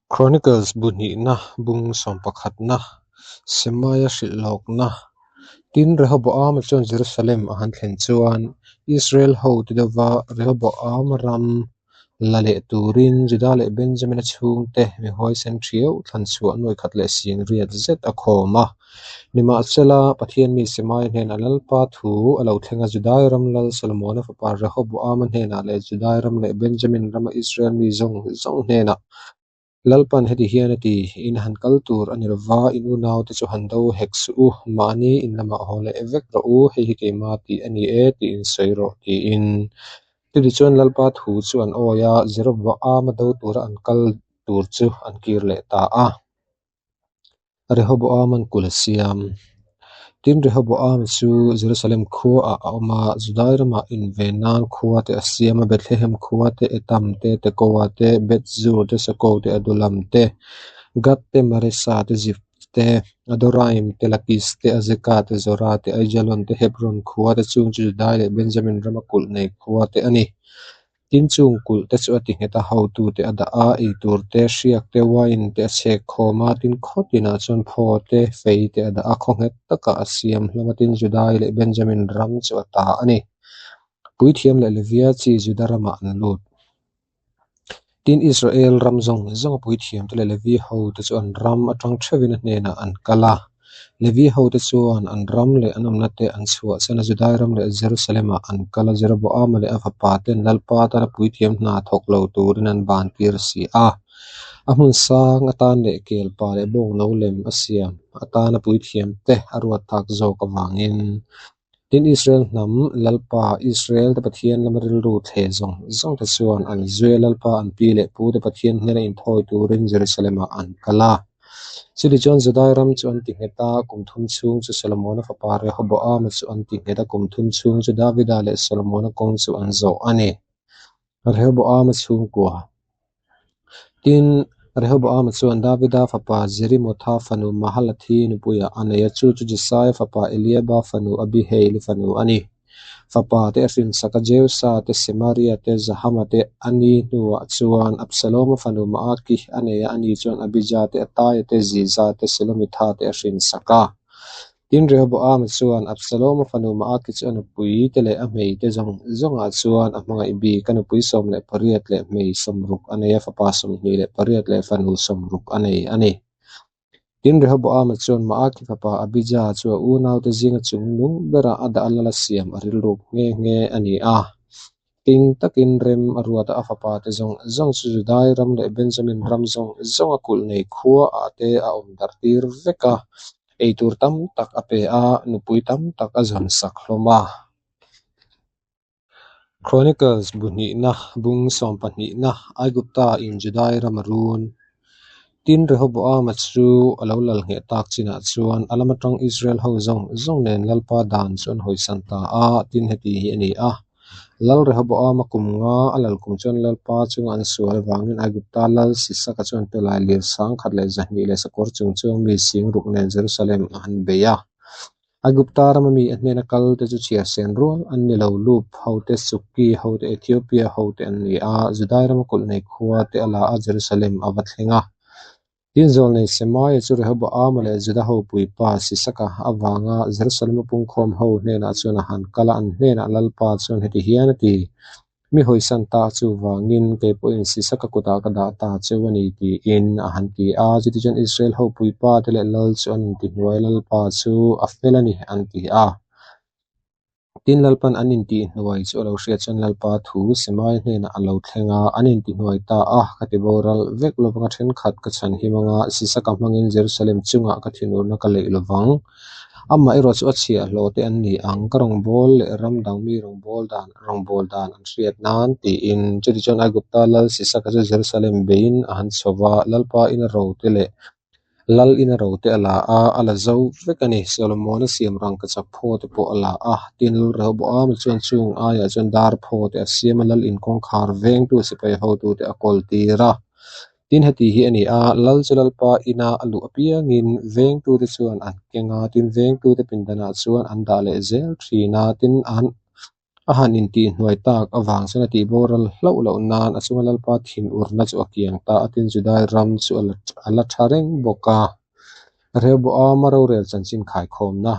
Chronicles bu hnihna bung sawmpakhatna Semaia hrilh lawkna Tin, Rehoboama chuan Jerusalem a han thlen chuan Israel hote deuhva Rehoboama ram la leh turin Juda leh Benjamina chhungte mi huaisen thiau thlan chhuah nuai khat leh sing riat zet a khawm a. Nimahsela, Pathian mi Semaia hnenah Lalpa thu a lo thleng a, Judai ram lal Solomona fapa Rehoboama hnenah leh Judai ram leh Benjamin rama Israel mi zawng zawng hnenah Lalpan heti hian a ti, In han kal tur a ni lova, in unaute chu han do hek suh u, mahni in lamah haw leh vek rawh u, hei hi keimah tih a ni e tiin sawi rawh tiin. Chutichuan Lalpa thu chu an awi a, Jeroboama do tura an kal tur chu an kir leh ta a. Rehoboama'n kulh a siam. Tin, Rehoboama chu Jerusalem khuaah a awm a, Judai ramah inven nan khua te a siam a, Bethlehem khua te, Etam te, Tekoa te, Beth-zur te, Soko te, Adulam te, Gath te, Maresa te, Zif te, Adoraim te, Lakis te, Azeka te, Zora te, Aijalon te, Hebron khua te chung chu Judai leh Benjamin rama kulh nei khua te a ni. Tin chung kulh te chu a ti nghet a, hotute a dah a, eitur te, hriak te, wine te a chhek khawm a, tin khaw tinah chuan phaw te, fei te a dah a, khaw nghet takah a siam hlawm a, tin Judai leh Benjamin ram chu a ta a ni. Puithiam leh Levia chi Juda ramah an lut. Tin Israel ram zawng zawng a puithiam te leh Levi hote chu an ram atang theuhin a hnenah an kal a. Levi hote chuan an ram leh an awmna te an chhuahsan a, Judai ram leh Jerusalem-ah an kal a, Jeroboama leh a fapa ten Lalpa tana puithiam hna thawk lo turin an ban tir si a. A hmun sang atan leh kelpa leh bawngno lem a siam atana puithiam te a ruat tak zawk avangin Tin, Israel hnam Lalpa, Israel te Pathian lama rilru thle zawng zawng te chuan an zui a, Lalpa an pi leh pu te Pathian hnena inthawi turin Jerusalem-ah an kal a. Chutichuan Judai ram chu an ti nghet a, kum thum chhung chu Solomona fapa Rehoboama chu an ti nghet a, kum thum chhung chu Davida leh Solomona kawng chu an zawh a ni. Rehoboama chhungkua. Tin, Rehoboama chuan Davida fapa Jerimotha fanu Mahalathi nupuiah a nei a, chu chu Jesaia fapa Eliaba fanu Abihaili fanu a ni. Fapa te a hrinsak a, Jeusa te, Semaria te, Zahama te a ni hnuah chuan Absaloma fanu Maaki a nei a, ani chuan Abija te, Ataia te, Ziza te, Selomitha te a hrinsak a. Tin, Rehoboama chuan Absaloma fanu Maaki chu a nupui te leh a hmei te zawng zawngah chuan a hmangaih bik. A nupui 18 leh hmei 60 a nei a, fapa 28 leh fanu 60 a nei a ni. Tin, Rehoboama chuan Maaki fapa Abija chu a unaute zinga chung nung berah a dah a lal a siam a rilruk nghe nghe a ni a. Ting takin rem a ruat a, a fapa te zawng zawng chu Judai ram leh Benjamin ram zawng zawng a kulh nei khua ah te a awm darh tir vek a, eitur tam tak a pe a, nupui tam tak a zawn sak hlawm a. Chronicles bu hnihna bung sawmpahnihna Aigupta in Judai ram a run. Tin, Rehoboama chu a lo lal ngheh tak chinah chuan a lam atang Israel ho zawng zawng nen Lalpa dan chu an hawisan ta a, tin heti hi a ni a. Lal Rehoboama kum nga a lal kum chuan Lalpa chunga an sual avangin Aigupta lal Sisaka chuan tawlai lir 12,200 leh sakawr chung chuang mi singruk nen Jerusalem a han bei a. Aigupta rama mi a hnena kal te chu chhiar sen rual an ni lo, Lub hote, Sukki hote, Ethiopia hote an ni a, Judai rama kulh nei khua te a la a, Jerusalem a va thleng a. Tin, zawlnei Semaia chu Rehoboama leh Juda ho puipa Sisaka avanga Jerusalema pungkhawm ho hnenah chuan a han kal a, an hnenah Lalpa chuan heti hian a ti, Mi hawisan ta chuvangin kei pawhin Sisaka kutah ka dah ta cheu a ni tiin a han ti a. Chutichuan Israel ho puipa te leh lal chu an intihnuai Lalpa chu a fel a ni an ti a. Tin Lalpan an intihnuai chu a lo hriat chuan Lalpa thu Semaia hnenah a lo thleng a, an intihnuai ta a, ka ti boral vek lovang a thenkhat ka chhan him anga Sisaka hmangin Jerusalem chungah ka thinurna ka leih lovang. Amah erawh chu a chhiahhlawh te an ni ang, ka rawngbâwl leh ram dang mi rawngbâwl dan rawngbâwl dan an hriat nân tiin. Chutichuan Aigupta lal Sisaka chu Jerusalem beiin a han chho va, Lalpa ina ro te leh lal ina ro te a la a, a la zo vek a ni. Solomona siam rangkachak phaw te pawh a la a, tin Rehoboama chuan chung aiah chuan dar phaw te a siam a, lal inkawngkhar vengtu sipai hotute a kawl tir a. Tin heti hi a ni a, lal chu Lalpa ina a luh apiangin vengtute chuan an keng a, tin vengtute pindanah chuan an dah leh zel thin a, tin an A han intihhnuai tak avang chuan a tihboral hlauh loh nan a chunga Lalpa thinurna chu a kiang ta a, tin Judai ram chu a la tha reng bawk a. Rehoboama rorel chanchin khaikhawmna.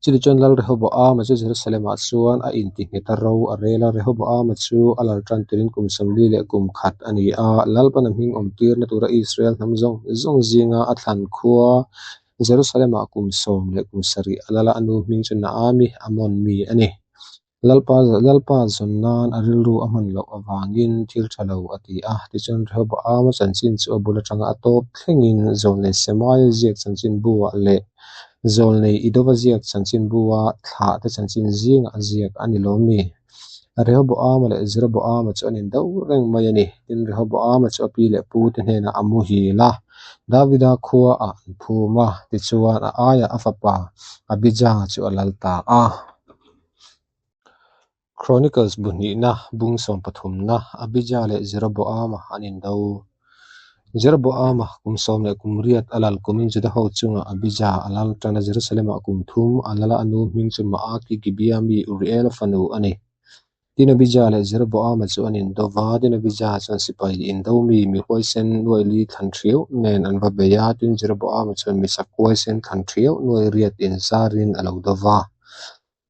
Chutichuan Lal Rehoboama chu Jerusalem-ah chuan a intihnghet a ro a rel a, Rehoboama chu a lal tan turin kum 40 leh kum khat a ni a, Lalpan a hming awmtirna tura Israel hnam zawng zawng zinga a thlan khua Jerusalem-ah kum sawm leh kum sarih a lal a, a nu hming chu Naami, Ammon mi a ni. Lalpa Lalpa zawn nan a rilru a hman loh avangin thil tha lo a ti a. Tichuan Rehoboama chanchin chu a bul atanga a tawp thlengin Zawlnei Semaia ziak chanchin bu-ah leh Zawlnei Idova ziak chanchin bu-a thlahte chanchin zingah a ziak a ni lawm ni? Rehoboama leh Jeroboama chu an indo reng mai a ni. Tin, Rehoboama chu a pi leh pute hnenah a muhil a, Davida khuaah an phum a, tichuan a aiah a fapa Abija chu a lal ta a. Chronicles bu hnihna, bung sawmpathumna, Abija leh Jeroboama an indo. Jeroboama kum sawm leh kum riat a lal kumin Juda ho chungah Abija a lal tan a, Jerusalem-ah kum thum a lal a, a nu hming chu Maaki Gibea mi Uriela fanu a ni. Tin Abija leh Jeroboama chu an indo va, tin Abija chuan sipai indo mi mi huaisen nuaili thlan thiau nen an va bei a, tin Jeroboama chuan mi chak huaisen thlan thiau nuai riat inzarin a lo do va.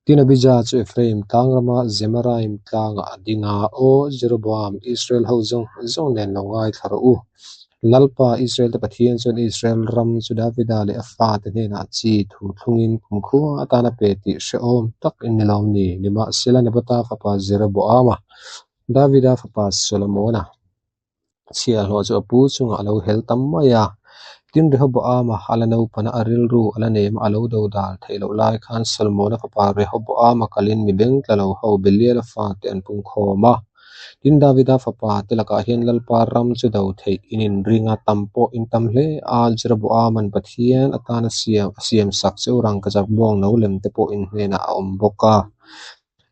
Tin Abija chu Ephraim tlang rama Zemaraim tlangah a ding a, Aw Jeroboam, Israel ho zawng zawng nen lo ngaithla rawh u. Lalpa, Israel-te Pathian chuan Israel ram chu Davida leh a fate hnenah chi thu thlungin kumkhua atan a pe tih hrehawm tak in ni lawm ni? Nimahsela Nebata fapa Jeroboama, Davida fapa Solomona, Chhiahhlawh chu a pu chungah a lo hel tam mai a. Tin, Rehoboama a la naupana a rilru a la nem a, a lo do dal theih loh lai khan Solomona fapa Rehoboama kalin mi beng tla lo ho Beliala fate an pungkhawm a. Tin, Davida fapa te lakah hian Lalpa ram chu do theih in inring a, tam pawh in tam hle a. Jeroboama'n Pathian atana siam a siamsak chu rangkachak bawng no lem te pawh in hnenah a awm bawk a.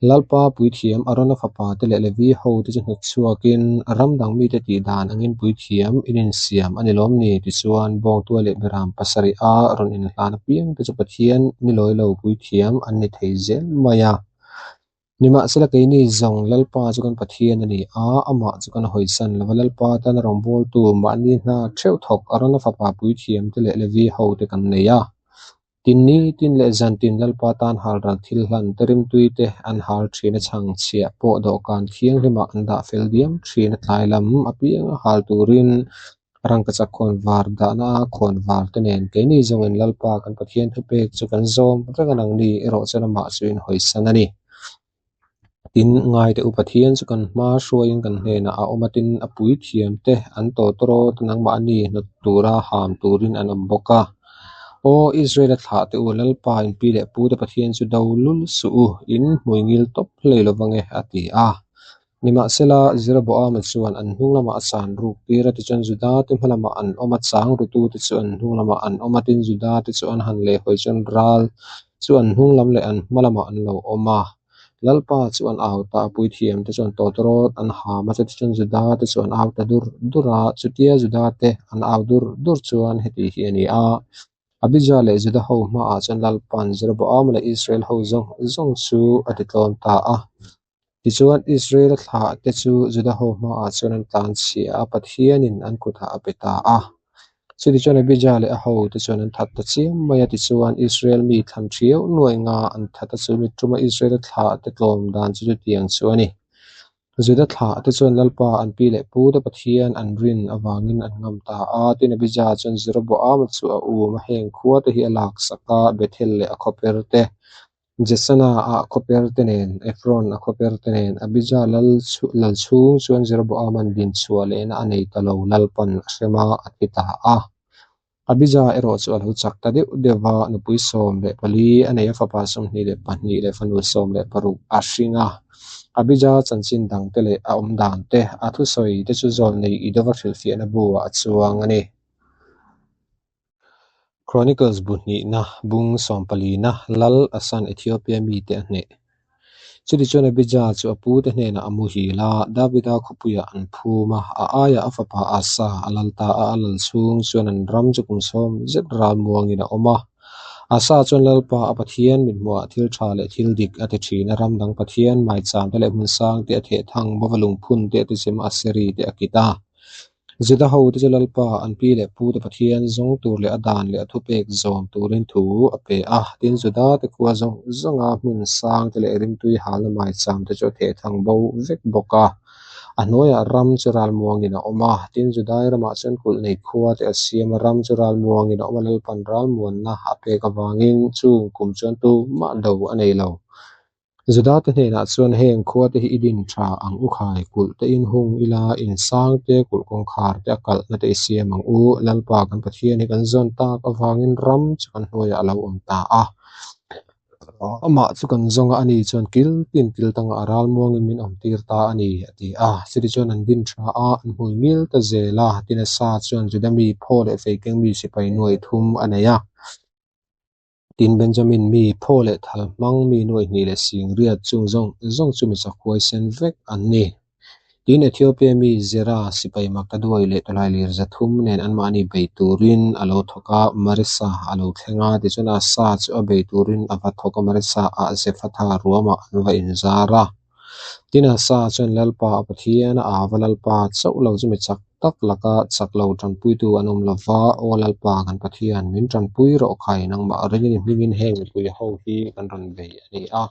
Lalpa puithiam Arona fapa te leh Levi ho te chu hnawt chhuakin ram dang mite tih dan angin puithiam in insiam a ni lawm ni? Tichuan, Bawngtuai leh Beram pasarih a rawn inhlan apiang te chu Pathian ni lawi lo puithiam an ni thei zel mai a. Nimahsela keini zawng Lalpa chu kan Pathian a ni a, amah chu kan hawisan lova Lalpa tana rawngbawltu mahni hna theuh thawk Arona fapa puithiam te leh Levi ho te kan nei a. Tin ni tin leh zan tin Lalpa tan halral thil hlan te rimtui te an hal thin a chhang chhiah pawh dawhkan thianghlimah an dah fel diam thin a tlai lam apianga hal turin rangkachak khawn var dahna a khawn var te nen keini zawngin Lalpa kan Pathian thupek chu kan zawm reng a nangni erawh chuan amah chu in hawisan a ni. Tin, ngaite u Pathian chu kan hma hruaiin kan hnenah a awm a, tin a puithiam te an tawtawrawt nangmahni hnawt tura ham turin an awm bawk a. Aw Israel-a thlah te u, Lalpa in pi leh pu te Pathian chu do lul suh u, in hmui ngil tawp hlei lo vang e, a ti a. Nimahsela, Jeroboama chuan an hnung lamah a chan ruk tir a, tichuan Juda te hma lamah an awm a, chang rutute chu an hnung lamah an awm a, tin Juda te chu an han lehhawi chuan ral chu an hnung lam leh an hma lamah an lo awm a. Lalpa chu an au ta a, puithiam te chuan tawtawrawt an ham a, chutichuan Juda te chu an au ta dur dur a, chutia Juda te an au dur dur chuan heti hi a ni a, Abija leh Juda ho hmaah chuan Lalpa'n Jeroboama leh Israel ho zawng zawng chu a titlawm ta a. Tichuan Israel-a thlah te chu Juda ho hmaah chuan an tlan chhia a, Pathianin an kutah a pe ta a. Chutichuan Abija leh a hote chuan an that ta chiam mai a, tichuan Israel mi thlan thiau nuai nga an that a, chu mi tuma Israel-a thlah te tlawm dan chu chutiang chu a ni. Juda thlah te chuan Lalpa an pi leh pu te Pathian an rin avangin an ngam ta a, tin Abija chuan Jeroboama chu a um a, heng khua te hi a laksak a, Bethel leh a khawper te, Jesana a khawper te nen, Ephron a khawper te nen, Abija lal lal chhung chuan Jeroboama'n din chhuah lehna a nei ta lo, Lalpan a hrem a, a ti ta a. Abija erawh chu a lo chak ta deuh deuh va, nupui 14 a nei a, fapa 22 leh fanu 16 a hring a. Abija chanchin dangte leh a awm dan te, a thusawi te chu zawlnei Idova hrilhfiahna bu-ah a chuang a ni. Chronicles bu hnihna, bung sawmpalina, Lal Asan Ethiopia mite a hneh. Chutichuan Abija chu a pute hnenah a muhil a, Davida khawpuiah an phum a, a aiah a fapa Asa a lal ta a, a lal chhung chuan an ram chu kum sawm zet ral muangin a awm a. Asa chuan Lalpa a Pathian mithmuhah thil tha leh thil dik a ti thin a, ram dang Pathian maicham te leh hmun sang te a theh thang bawk a, lungphun te a tichim a, Aseri te a kit a. Juda hote chu Lalpa an pi leh pu te Pathian zawng tur leh a dan leh a thupek zawm turin thu a pe a. Tin, Juda te khua zawng zawnga hmun sang te leh rimtui halna maicham te chu a theh thang bo vek bawk a. A hnuaiah ram chu ralmuangin a awm a, tin Judai ramah chuan kulh nei khua te a siam a, ram chu ralmuangin a awm a, Lalpan ralmuanna a pek avangin chung kum chuan tumah do a nei lo. Juda te hnenah chuan heng khua te hi i din tha ang u khai, kulh te in hung ila, in sang te, kulh kawngkhar te a kalhna te i siam ang u, Lalpa kan Pathian hi kan zawn tak avangin ram chu kan hnuaiah a lo awm ta a. Amah chu kan zawng a, ani chuan kil tin kil tangah a ralmuangin min awm tir ta a ni, a ti a. Chutichuan an din tha a, an hmui mil ta zel a. Tin Asa chuan Juda mi phaw leh fei keng mi sipai nuai thum a nei a. Tin Benjamin mi phaw leh thal hmang mi nuai hnih leh sing riat chung zawng zawng chu mi chak huaisen vek an ni. Tin, Ethiopia mi Zera sipai Maktaduai leh Tawlailir zathum nen anmahni bei turin a lo thawk a, Marisa a lo thleng a, tichuan Asa chu a bei turin a va thawk a, Marisa ah Zephatha ruamah an va inzar a. Tin, Asa chuan Lalpa a Pathian a ava Lalpa chauh lo chu mi chak tak laka chak lo tanpuitu an awm lo va, Aw Lalpa kan Pathian, min tanpui rawh khai, nangmah ringin i hmingin heng mipui ho hi kan rawn bei a ni a.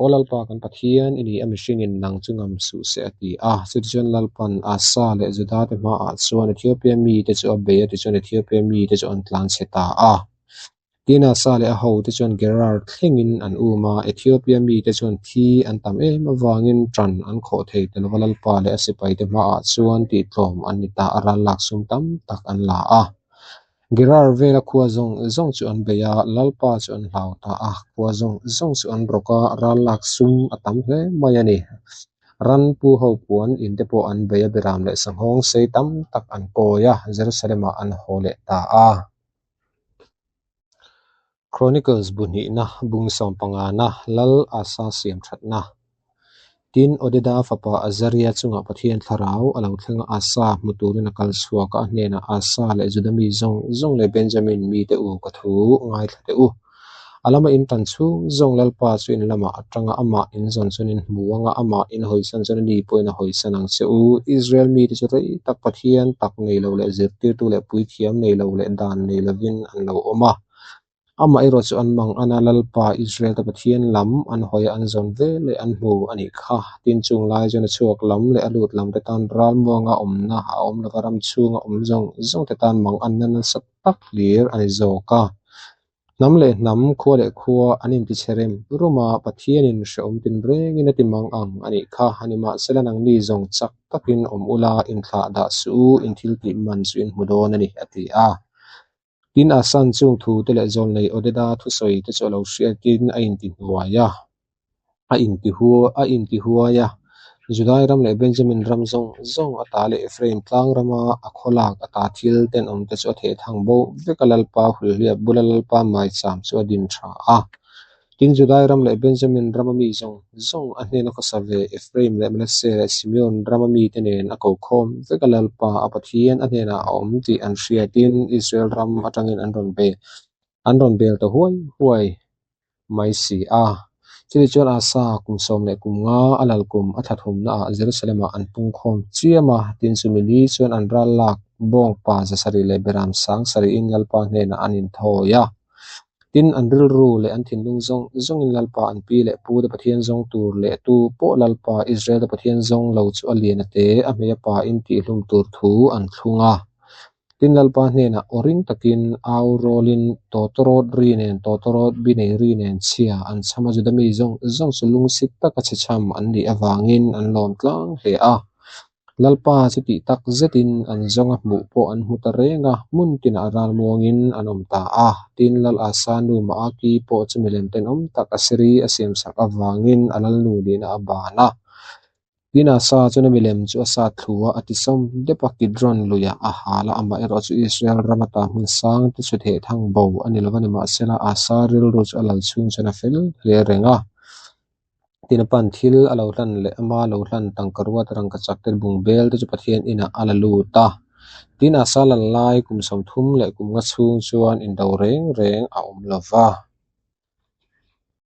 Aw Lalpa kan Pathian i ni a, mihringin nang chu ngam suh se a ti a. Chutichuan Lalpan Asa leh Juda te hmaah chuan Ethiopia mite chu a bei a, tichuan Ethiopia mite chu an tlan chhe ta a. Tin Asa leh a hote chuan Gerar thlengin an um a, Ethiopia mite chuan thi an tam em avangin ṭan an khawh thei ta lova Lalpa leh a sipaite hmaah chuan tihtlawm an ni ta a, ral lak sum tam tak an la a. Gerar vela khua zawng zawng chu an bei a, Lalpa chu an hlau ta a, khua zawng zawng chu an rawk a, ral lak sum a tam hle mai a ni. Ran pu ho puan in te pawh an bei a, Beram leh Sanghawng sei tam tak an kawi a, Jerusalem-ah an haw leh ta a. Chronicles bu hnihna, bung sawmpangana, Lal Asa siam thatna. Tin, Odeda fapa Azaria chungah Pathian thlarau a lo thleng a, Asa hmu turin a kal chhuak a, a hnenah, Asa leh Juda mi zawng zawng leh Benjamin mite u ka thu ngaithla teh u. A lama in tan chhung zawng Lalpa chu in lamah a tang a, amah in zawn chuan in hmu ang a, amah in hawisan chuan ani pawhin a hawisan ang che u. Israel mite chu rei tak Pathian tak nei lo leh zirtirtu leh puithiam nei lo leh dan nei lovin an lo awm a. Amah erawh chu an mang an a, Lalpa Israel te Pathian lam an hawi a, an zawn ve leh an hmu a nih kha. Tin, chung lai chuan a chhuak lam leh a lut lam te tan ralmuanga awmna a awm lova, ram chhunga awm zawng zawng te tan mang anna nasa tak hlir a ni zawk a. Hnam leh hnam, khua leh khua an intichhe rem rum a, Pathianin hrehawm tinrengin a ti mang ang a nih kha. Nimahsela nangni zawng chak takin awm ula, inthlah dah suh u, in thil tih man chu in hmu dawn a ni, a ti a. Tin, Asan chung thu te leh zawlnei Odeda thusawi te chu a lo hriatin a intihnuai a, a a intihuai a. Judai ram leh Benjamin ram zawng zawng ata leh Ephraim tlang rama a khaw lak ata thil tenawm te chu a theh thang bo vek a, Lalpa hulhliap bula Lalpa maicham chu a din tha a. Tin, Judai ram leh Benjamin rama mi zawng zawng a hnena khawsa ve Ephraim leh Manasseh leh Simeon rama mite nen a ko khawm vek a, Lalpa a Pathian a hnenah a awm tih an hriatin Israel ram atangin an rawn be an rawn bel ta huai huai mai si a. Chutichuan Asa kum sawm leh kum nga a lal kum a thla thumnaah Jerusalem-ah an pung khawm chiam a, tin chumi ni chuan an ral lak bawngpa zasarih leh beram sang sarihin Lalpa hnenah an inthawi a. Tin, an rilru leh an thinlung zawng zawngin Lalpa an pi leh pu te Pathian zawng tur leh tu pawh Lalpa Israel te Pathian zawng lo chu a lian a te, a hmei a pa in tihhlum tur thu an thlung a. Tin, Lalpa hnenah aw ring takin au rawlin tawtawrawt ri nen tawtawrawt bi nei ri nen chhia an chham a, Juda mi zawng zawng chu lungsit taka chhechham an nih avangin an lawm tlang hle a. Lalpa chu tih tak zetin an zawnga hmuh pawh an hmu ta reng a, hmun tinah ralmuangin an awm ta a. Tin, Lal Asa nu Maaki pawh chu milem tenawm tak Asiri a siamsak avangin a lalnu nihna a ban a. Tin, Asa chuan a milem chu a sat thlu a, a tisawm dep a, Kidron luiah a hal a, amaherawh chu Israel ram ata hmun sang te chu theh thang bo a ni lo va, nimahsela Asa rilru chu a lal chhung chuan a fel hle reng a. Tin, a pan thil a lo hlan leh ama lo hlan tangka ruat rangkachak te bungbel te chu Pathian inah a la lut a. Tin, Asa lal lai kum 30 leh kum nga chhûng chuan indo rêng rêng a awm lo va.